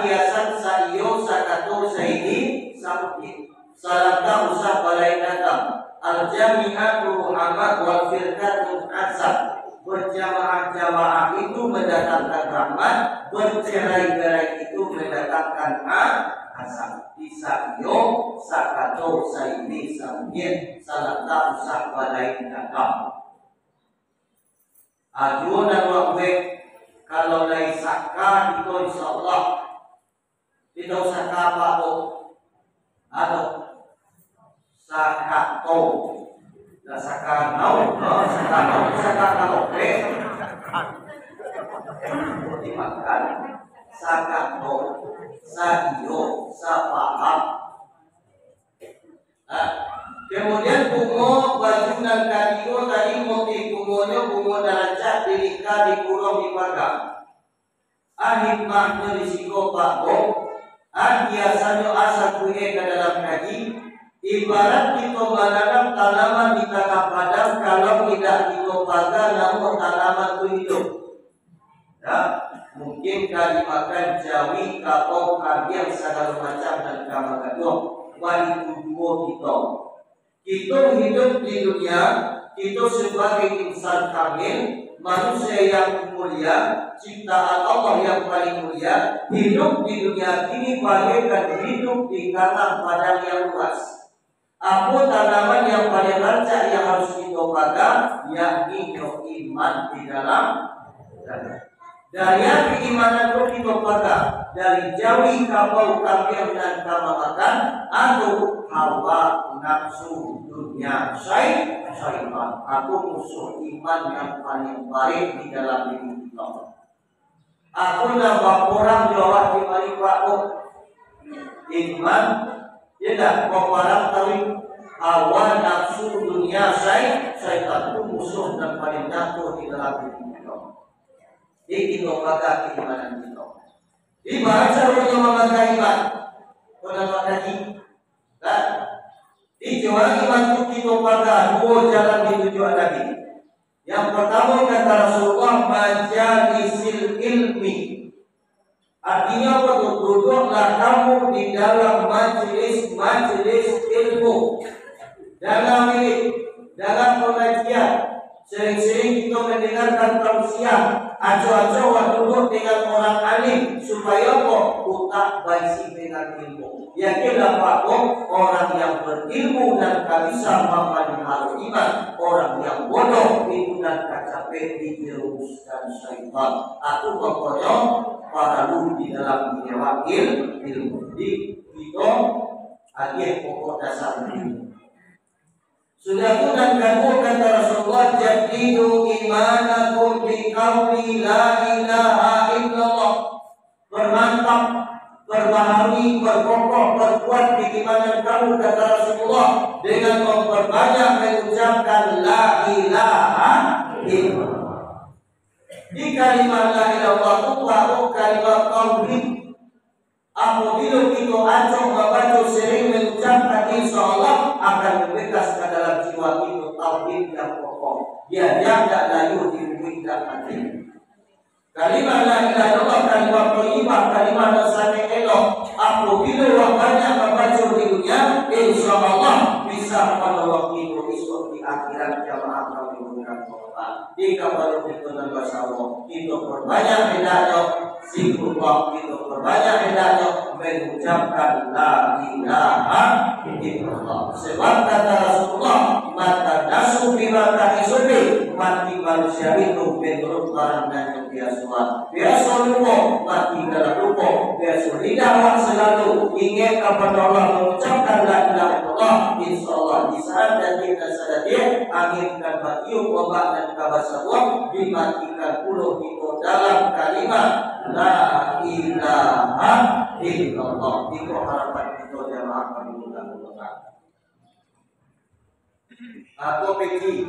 Hiasan saiyo sakato saini sabuik. Salangkah usah balain dagam. Al-jami'atu rahmah wal firqatu azab. Berjamaah-jamaah itu mendatangkan rahmat, bercerai-berai itu mendatangkan a-, azab. Di saiyo sakato saini sabuik, salangkah usah balain dagam. Ajo nan wak buek, kalau lai saka kito, insyaallah. Kito saka apo tu? Apo? Sakato. Lah saka nau, no, saka nau, saka kalope. Dimakan. Sakato. Saiyo, sapaham. Nah, kemudian bungo baju nan katigo tadi, motif bungonyo bungo nan rancak dinikah, dikurung, dipagang. Ah, hikmahnyo di siko, Pak, Bo. Ah, biasonyo asa kuek ka dalam kaji, ibarat kito mananam tanaman di tangah padang, kalau indak kito paga, namo tanaman tu hiduik? Ya, mungkin ka dimakan jawi, kabau, kambiang, sagalo macam nan ka manggaduah. Baitu juo kito. Kito hiduik di dunia, kito sabagai insan kamil, manusia yang mulia, ciptaan Allah yang paling mulia, hiduik di dunia kini bagaikan hiduik di tangah padang yang luas. Apo tanaman yang paling rancak yang harus kito paga? Yakni iman di dalam dada. Dari api keimanan tu kito paga? Dari jawi, kabau, kambiang nan ka mamakan, atau hawa nafsu dunia, syai-, syaitan. Apo musuh iman yang paling barek di dalam diri kito? Apo nan baporang jo awak di mari, Pak, ko? Iman, yo ndak? Baporang tawi hawa nafsu dunia, syai-, syaitan tu musuh nan paling nyato di dalam diri kito. Jadi, kito paga keimanan kito. Di baa caronyo mamaga iman? Ko nan makaji. Nah, di jalan iman tu kito paga duo jalan ditujuak Nabi. Yang pertamo, kata Rasulullah, majalisil ilmi. Artinyo apo tu? Duduklah kamu di dalam majelis-majelis ilmu. Dalam bilik, dalam pengajian, sering-sering kito mendengarkan tausiah, aco-aco wak duduk dengan orang alim, supayo apo? Utak baisi dengan ilmu. Yakinlah, Pak, ko, orang yang berilmu nan ka bisa mamaliharo iman, orang yang bodoh itu nan ka capek dijerumuskan syaitan. Atu pokoknyo paralu di dalam dunia wakil ilmu. Jadi, kito agiah pokok dasar dulu. Sudah tu, nan kaduo, kata Rasulullah, "Jaddidu imanakum biqauli la ilaha illallah." Permantap, perbaharui, perkokoh, perkuat keimanan kamu, kata Rasulullah, dengan memperbanyak mengucapkan la ilaha illallah. Di kalimah la ilaha illallah tu baru kalimah tauhid. Apabila kito acok mambaco, sering mengucapkan, insya Allah akan membekas ka dalam jiwa kito tauhid yang kokoh. Diajak dak layu, diubuik dak mati. Kalimah la ilaha illallah, kalimah thayyibah, kalimah nan sangaik elok. Apabila wak banyak mambaco di dunia, insya Allah bisa manolong kito isuak di akhirat, jamaah kami murah. Di kapalo kito nan basa Allah, kito perbanyak hendaknyo zikrullah, kito perbanyak hendaknyo mengucapkan la ilaha illallah. Sebab kata Rasulullah, "Matan nasu bima ka'isu bih," mati manusia itu menurut barang nan biaso. Biaso lupo, mati dalam lupo. Biaso lidah awak selalu ingek kapado Allah, mengucapkan la ilaha illallah. Insya Allah, di saat detik nan sadetik, angin ka batiup, ombak nan ka basabuang, dimatikan pulo kito dalam kalimat la ilaha illallah. Iko harapan kito, jamaah kami mudah-mudahan. Apo peci?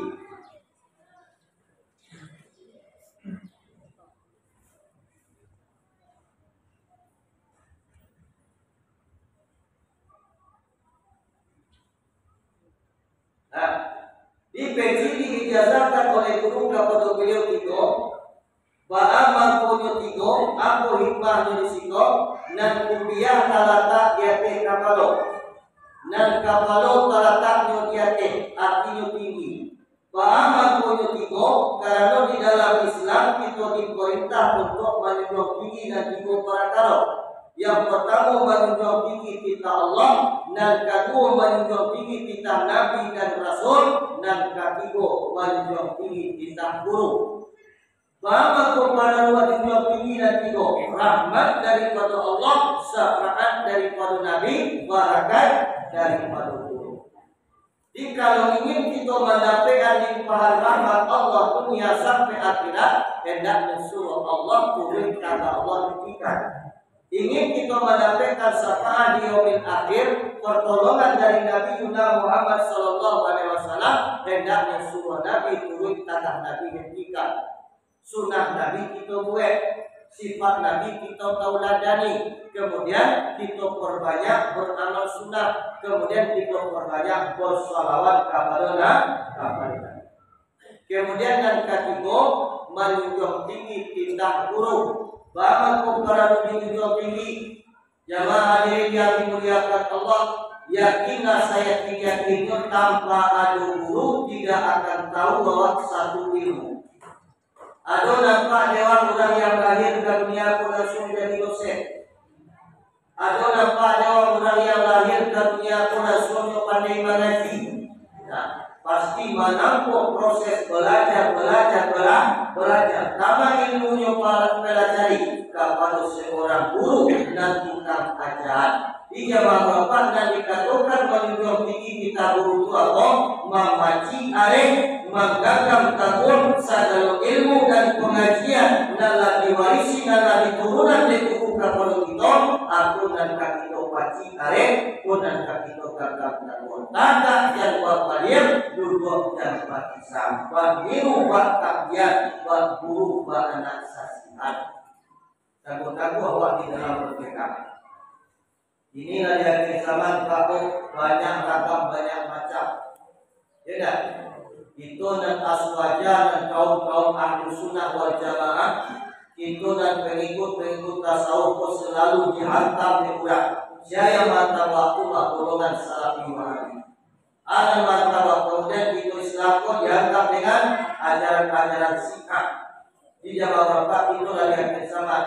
Nah, di peci diijazahkan oleh guru kapado beliau tigo, baa mangkonyo tigo, apo hikmahnyo di siko, nan kupiah talatak di ateh kapalo, nan kapalo talataknyo di ateh, artinyo tinggi. Baa mangkonyo tigo? Karano di dalam Islam kito diparintah untuak manjunjuang tinggi nan tigo parakaro. Yang partamo, manjunjuang tinggi titah Allah, nan kaduo, manjunjuang tinggi titah Nabi dan Rasul, nan katigo, manjunjuang tinggi titah guru. Baa mangko paralu dijunjuang tinggi nan tigo? Rahmat daripado Allah, syafaat daripado Nabi, barakat daripado guru. Jikalau ingin kito mandapekkan limpahan rahmat Allah dunia sampai akhirat, hendaknyo suruah Allah turun, kata Allah, hentikan. Ingin kito mandapekkan syafaat di yaumil akhir, pertolongan dari Nabi Yuna Muhammad sallallahu alaihi wasallam, hendaknyo suruah Nabi turun, kata Nabi, hentikan. Sunnah Nabi kito buek, sifat Nabi kito tauladani, kemudian kito perbanyak beramal sunnah, kemudian kito perbanyak bersalawat kapado Na-, kapado Nabi. Kemudian nan katigo, manjunjuang tinggi titah guru. Baa mangko paralu dijunjuang tinggi? Jamaah hadirin yang dimuliakan Allah, yakinlah sayakin-yakinnyo, tanpa ado guru tidak akan tahu awak satu ilmu. Ado nampak dek awak urang yang lahir ka dunia ko lansuang jadi dosen? Ado nampak dek awak urang yang lahir ka dunia ko lansuang nyo pandai mangaji? Manampuah proses balajar, balajar, bala-, balajar. Tama ilmunyo pa-, palajari kapado seorang guru nan tukang ajaran. Di jamaah Bapak nan dikatokan manjunjuang tinggi kita guru tu apo? Mamaci areh, mangganggam taguah sagalo ilmu dan pangajian nan lah diwarisi, nan lah diturunan dek guru kapado kito, aku nan ka kito paci areh, ko nan ka kito ganggam taguah. Tagak jan bapaliang, duduak jan batisam, baniru batabiat, baguru baanak sasihat. Taguah-taguah awak di dalam berpegang. Inilah di akhir zaman, Pak, banyak ragam, banyak macam. Ya dah? Itu nan aswaja, nan kaum-kaum ahli sunnah wal jamaah, itu nan pengikut-pengikut tasawuf ko selalu dihantam di urang. Sia yang mahantam waktu, Pak, golongan salafi wahabi. Anak martabat, kemudian itu Islam ko dianggap dengan ajaran-ajaran Syiah. Di zaman Bapak itu lah di akhir zaman.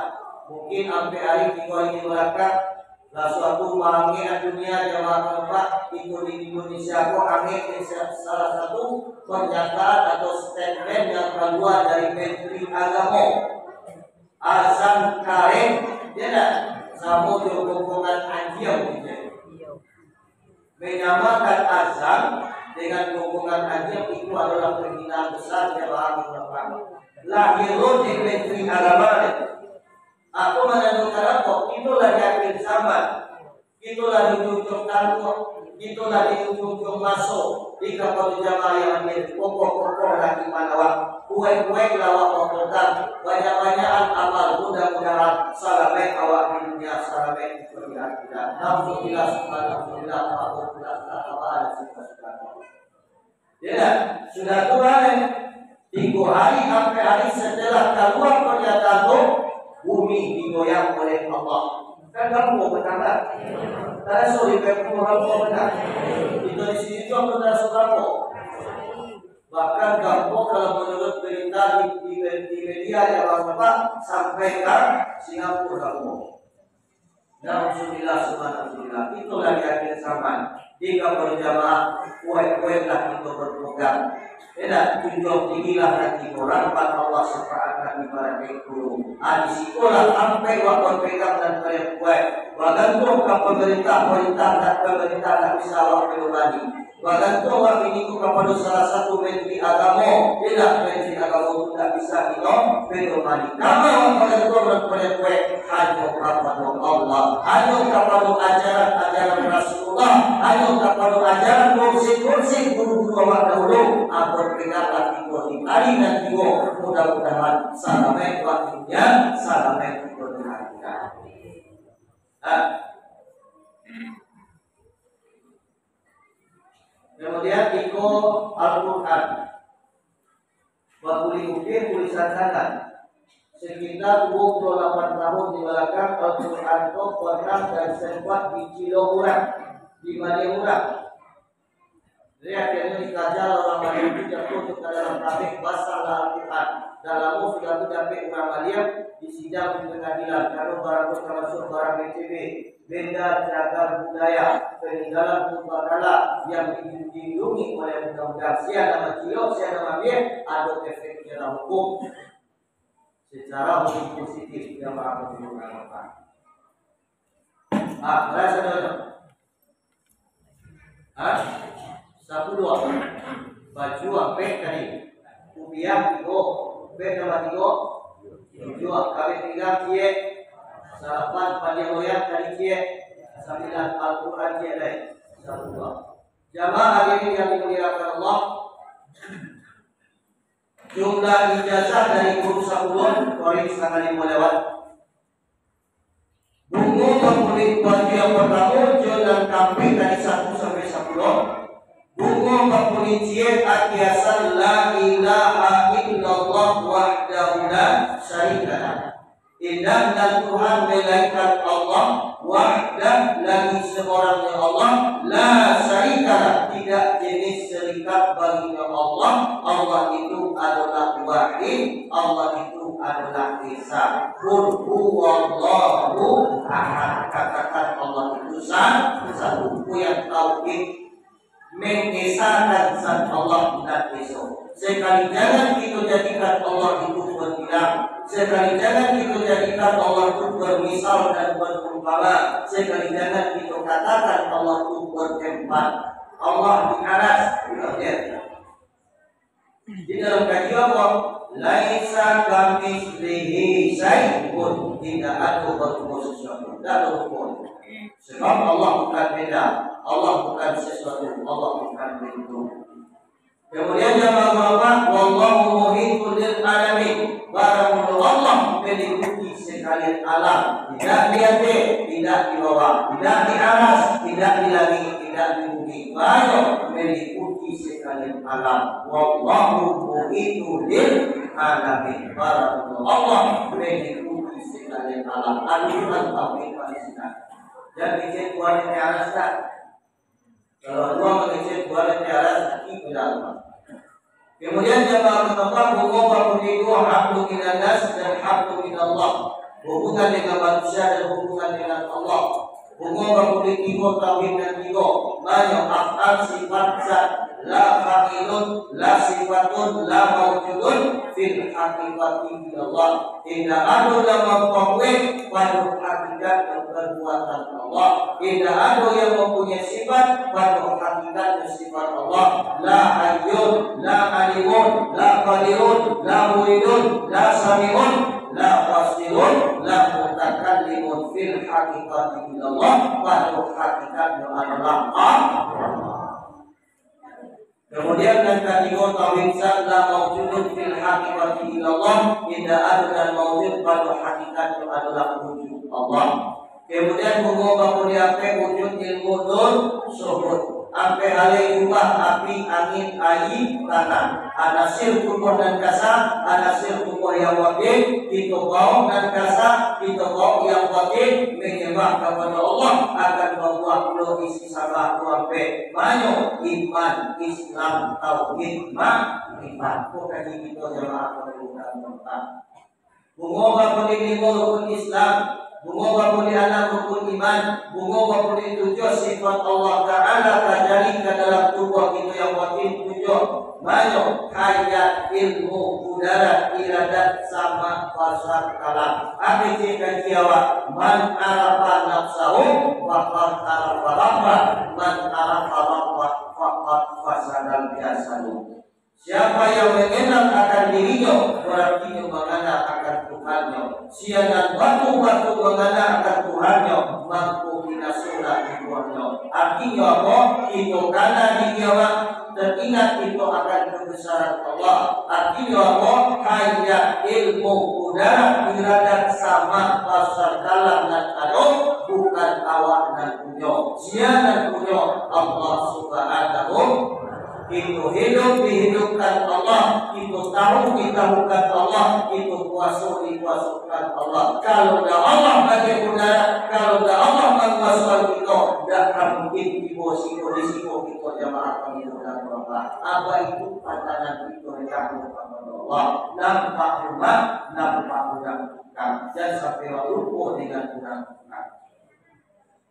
Mungkin ampek hari, tigo hari di balakang, lah suatu pangangek dunia jamaah Bapak itu di Indonesia ko angek di sa-, salah satu pernyataan atau statement yang kalua dari Menteri Agamo. Azan kareh, ya dah? Samo jo gonggongan anjiang, gitu. Menyamakan azan dengan gonggongan anjiang itu adalah penghinaan besar jamaah Bapak. Lahir dek Menteri Agama deh. Aku mananyokan apo? Itulah di akhir zaman. Itulah di ujung-ujung tangguak. Itulah di ujung-ujung maso. Di kapal jamaah yang hadir, kokoh-kokoh lah iman awak. Kuek-kuek lah awak mapegang. Banyak-banyakan amal, mudah-mudahan salamaik awak di dunia, salamaik di akhirat. Alhamdulillah, subhanallah, alhamdulillah, alhamdulillah, alhamdulillah. Ya, sudah tu kan, tigo hari, ampek hari setelah kalua pernyataan tu, bumi digoyang oleh Allah. Kan gampo batangga? Taraso di pihak rumah gampo bana? Kito di sini tu pun taraso gampo. Bahkan gampo kalau menurut berita di, di, di media yang Bapak sampaikan, Singapura gampo. Nauzubillah, subhanallah. Itulah di akhir zaman. Di kapal jamaah, kuek-kuek lah kito berpegang. Enak, junjuang tinggilah hati ko, rahmat Allah syafaat Nabi barakaik guru. Ah, di sikolah sampai wak berpegang dan kuek-kuek. Bagantung ka pemerintah, perintah dan pemerintah tak bisa wak pedomani. Bagantung wak ini ko kapado salah satu menteri agamo. Enak, menteri agamo tu tak bisa kito pedomani. Kama wak bagantung dan kuek-kuek. Hanyo kapado Allah, hanyo kapado ajaran-ajaran Rasulullah, hanyo kapado ajaran mursyid-mursyid guru-guru awak dahulu, ampun peganglah kito di ari nan tibo, mudah-mudahan salamaik di dunia, salamaik kito di akhirat. Ha. Kemudian iko Al-Quran. Bakuli ukir tulisan tangan. Sekitar dua puluh lapan tahun di balakang, Al-Quran ko pernah dan sempat dicilok urang, dimaliang urang. Jadi, akhirnyo dikaja urang maliang tu, jatuah tu ka dalam tabek, basahlah Al-Quran. Dah lamo sudah tu dapek urang maliang, disidang di pengadilan, karano barang tu tamasuak barang B C B. Benda cagar budaya, peninggalan purbakala yang dilindungi oleh undang-undang. Sia nan mancilok, sia nan maambiak, ado efek secara hukum. Secara hukum positif, yang berlaku di undang-undang. Ah, berapa saudara? Hah? Sapuluah. Baju ampek tadi. Kupiah tigo. Bek nambah tigo. Tujuah. Kaleng pinggang ciek. Salapan. Panjang loyang tadi ciek. Sambilan. Al-Quran ciek lai. Sapuluah. Jamaah hadirin yang dimuliakan Allah, jumlah ijazah dari guru sapuluah, korek sangali limo lewat. Bungo bakulik baju yang partamo, jo nan kampek dari satu sampai sapuluah. Bungo bakulik ciek akiasan la ilaha illallah wahdahu la syarikalah. Indak nan Tuhan melainkan Allah, wahdah lagi seorang-Nya Allah, la syarikalah, tidak jenis syarikat baginya Allah. Allah itu adalah wahid, Allah itu adalah esa. Qul huwallahu ahad. Katakan Allah itu sa-, satu. Itu yang tauhid. mengesakan zat Allah nan esa. Sekali jangan kito jadikan Allah itu berbilang. Sekali jangan kito jadikan Allah itu bermisal dan berumpama. Sekali jangan kito katakan Allah itu bertempat. Allah di aras. Di dalam kaji Allah, "Laisa kamitslihi syai'un", tidak ada barupa sesuatu, tidak ada rupa. Sebab Allah bukan benda, Allah bukan sesuatu, Allah bukan bentuk. Kemudian jamaah, "Wallahu muhitun bil alamin", barang Allah meliputi sekalian alam, tidak di ateh, tidak di bawah, tidak di aras, tidak di langik, tidak di bumi, banyak meliputi sekalian alam. Wallahu muhitun bil alamin. Barang Allah meliputi sekalian alam. Anu Tuhan tahu di mana. Jan kecek Tuhan di aras, kan? Kalau Allah mengecek Tuhan di aras, hati benar. Kemudian jamaah, bungo bakulik duo, hablum minannas dan hablum minallah. Hubungan dengan manusia dan hubungan dengan Allah. Bungo bakulik tigo, tauhid nan tigo. Banyak af'al, sifat, zat. La fa'ilun, la sifatun, la maujudun fil haqiqati illallah. Indak ado nan mampabuek pado hakikat perbuatan Allah. Indak ado yang mempunyai sifat pado hakikat sifat Allah. La hayyun, la alimun, la qadirun, la muridun, la sami'un, la basirun, la mutakallimun fil haqiqati illallah, pado hakikatnyo adalah Allah. Kemudian nan katigo, tauhid zat, la maujudun fil haqiqati illallah, indak ado nan maujud pado hakikatnyo adalah wujud Allah. Kemudian bungo bakulik ampek, wujud, ilmu, nur, syuhud. Ampek alai jumlah api, angin, aia, tanah. Anasir tubuah nan kasa, anasir tubuah yang batin, kito baok nan kasa, kito baok yang batin, menyembah kapado Allah, akan babuah pulo isi sabab tu ampek. Banyak iman, Islam, tauhid, makrifat. Ko kaji kito jamaah pangurus dan tuan. Bungo bakulik limo rukun Islam, bungo bakulik anam rukun iman, bungo bakulik tujuah sifat Allah Ta'ala tajali ka dalam tubuah kito yang batin tujuah. Banyak, hayat, ilmu, kudarat, iradat, sama, basar, kalam. Apo cek kaji awak? Man arafa nafsahu, faqad arafa rabbah. Man arafa rabbah, faqad fasadal jasadu. Siapa yang mengenal akan dirinyo, berarti inyo mengenal akan Tuhannyo. Sia nan batua-batua mengenal akan Tuhannyo, mangko binasolah tubuahnyo. Artinyo apo? Kito kana di kiamat, teringat kito akan kebesaran Allah. Artinyo apo? Hayat, ilmu, kudarat, iradat, sama, basar, kalam nan ado, bukan awak nan punyo. Sia nan punyo? Allah Subhanahu. Kito hidup dihidupkan Allah, kito tahu ditahukan Allah, kito kuaso dikuasokan Allah. Kalau ndak Allah bagi kudarat, kalau ndak Allah manguasoi kito, ndak akan mungkin tibo siko di siko kito jamaah kami dan Allah. Apo itu pandangan kito yang Allah? Nampak rumah, nampak urang tukang. Jan sampai lupo dengan urang tukang.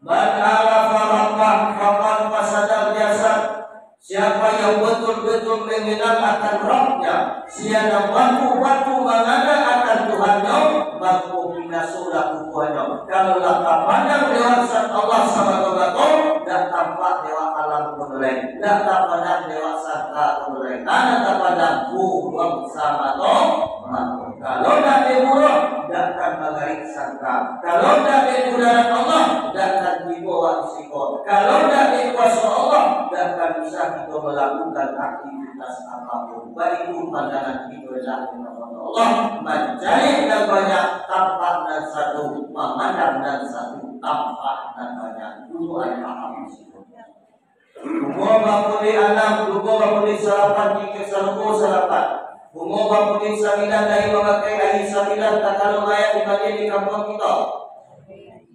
Man arafa rabbah faqad fasadal jasad. Siapa yang betul-betul mengenal akan Rabbnya, sia nan batua-batua mangana akan Tuhannyo, mangko binasolah tubuahnyo. Kalau lah tapandang lewat zat Allah samato-mato, dak tampak lewat alam ko lai, dak tapandang lewat sangka ko lai, nan tapandang buruang samato-mato. Kalau ndak dek buruang, ndak akan mangarik sangka. Kalau ndak dek kudarat Allah, ndak akan tibo awak di siko. Kalau ndak dek kuaso Allah, ndak akan bisa kito malakukan aktivitas apapun. Baitu pandangan kito lah kepada Allah. Mancari nan banyak, tampak nan satu, mamandang nan satu, tampak nan banyak. Dulu ai paham di siko. Bungo bakulik anam, bungo bakulik salapan, tingkek sarugo salapan. Bungo bakulik sambilan, dari mamakai aia sambilan, takalo mayat dimandian di kampuang kito.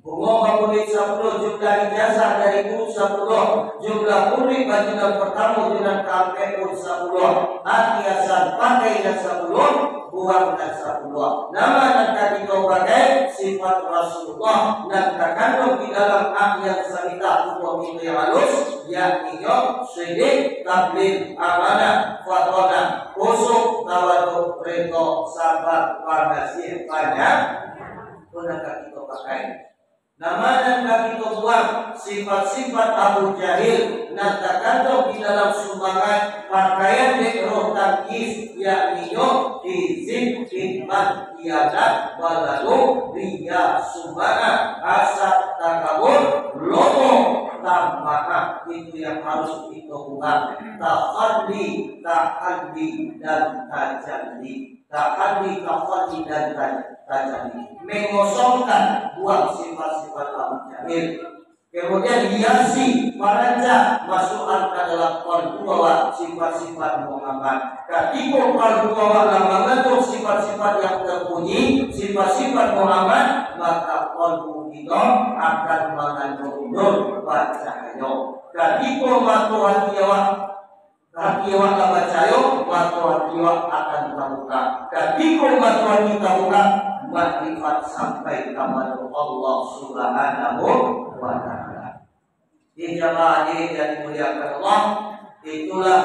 Bungo bakulik sapuluah, jumlah ijazah dari guru sapuluah, jumlah kuruik baju nan partamo jo nan kaampek pun sapuluah, hiasan pakai nan sapuluah, buang nan sapuluah. Nama nan ka kito pakai? Sifat Rasulullah nan takanduang di dalam ak nan sabita tubuah kito yang alus, yakninyo sidik, tablig, amanah, fatonah, khusyuk, tawaduk, ridho, sabar, pangasiah, panyayang. Ko nan ka kito pakai. Nama nan ka kito buang? Sifat-sifat Abu Jahil nan takanduang di dalam sumbangan pakaian dek roh tangkis, yakninyo kizib, kitman, khianat, balalu, riya, sum'ah, hasad, takabur, lomo, tamaah. Itu yang harus kito buang. Takhalli, tahalli, dan tajalli. Takhalli, takhalli, dan taj-, tajalli. Mengosongkan, buang sifat-sifat Abu Jahil. Kemudian hiasi, parancak, masukkan ka dalam kalbu awak sifat-sifat Muhammad. Katiko kalbu awak lah mangandung sifat-sifat yang terpuji, sifat-sifat Muhammad, maka kalbu kito akan mangandung nur bacahayo. Katiko mato hati awak Hati awak lah bacahayo, mato hati awak akan tabuka. Katiko mato hati tabuka, makrifat sampai kapado Allah Subhanahu wa Ta'ala. Jadi, jamaah hadirin yang dimuliakan Allah, itulah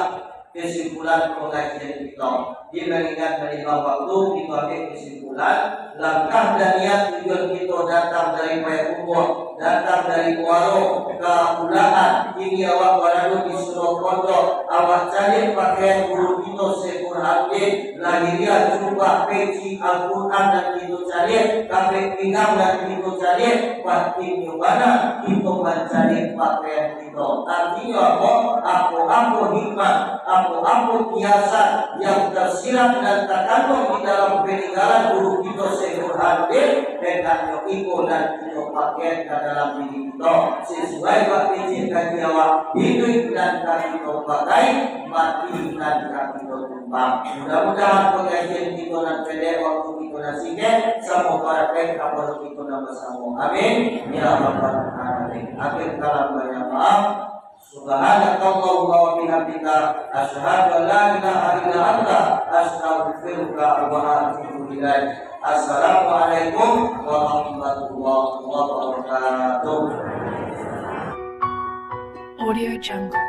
kesimpulan pengajian kita. Jadi, mangingat manimang waktu, kita ambil kesimpulan. Langkah dan niat tujuan kito datang dari Payakumbuah, datang dari Muaro ka Ulakan. Kini awak barado di Surau Pondok, awak caliak pakaian guru kito Syekh Burhanuddin, lahiriah, jubah, peci, Al-Quran nan kito caliak, kapek pinggang nan kito caliak, batinnyo bana kito mancaliak pakaian kito. Artinyo apo? Apo-apo hikmah, apo-apo kiasan yang tersirat dan takanduang di dalam paninggalan guru kito Syekh Burhanuddin, hendaknyo iko nan kito pakai ka dalam diri kito, sasuai bak picik kaji awak, iduik nan ka kito pakai, mati nan ka kito tumbang. Mudah-mudahan pangajian kito nan pendek, waktu kito nan singkek, samo barakaik kapado kito nan basamo. Amin, ya rabbal alamin. Akhir kalam, banyak maaf. Subhanakallahumma wa bihamdika, asyhadu an la ilaha illa anta, astaghfiruka wa atubu ilaik. Assalamualaikum warahmatullahi wabarakatuh. Audio Jungle.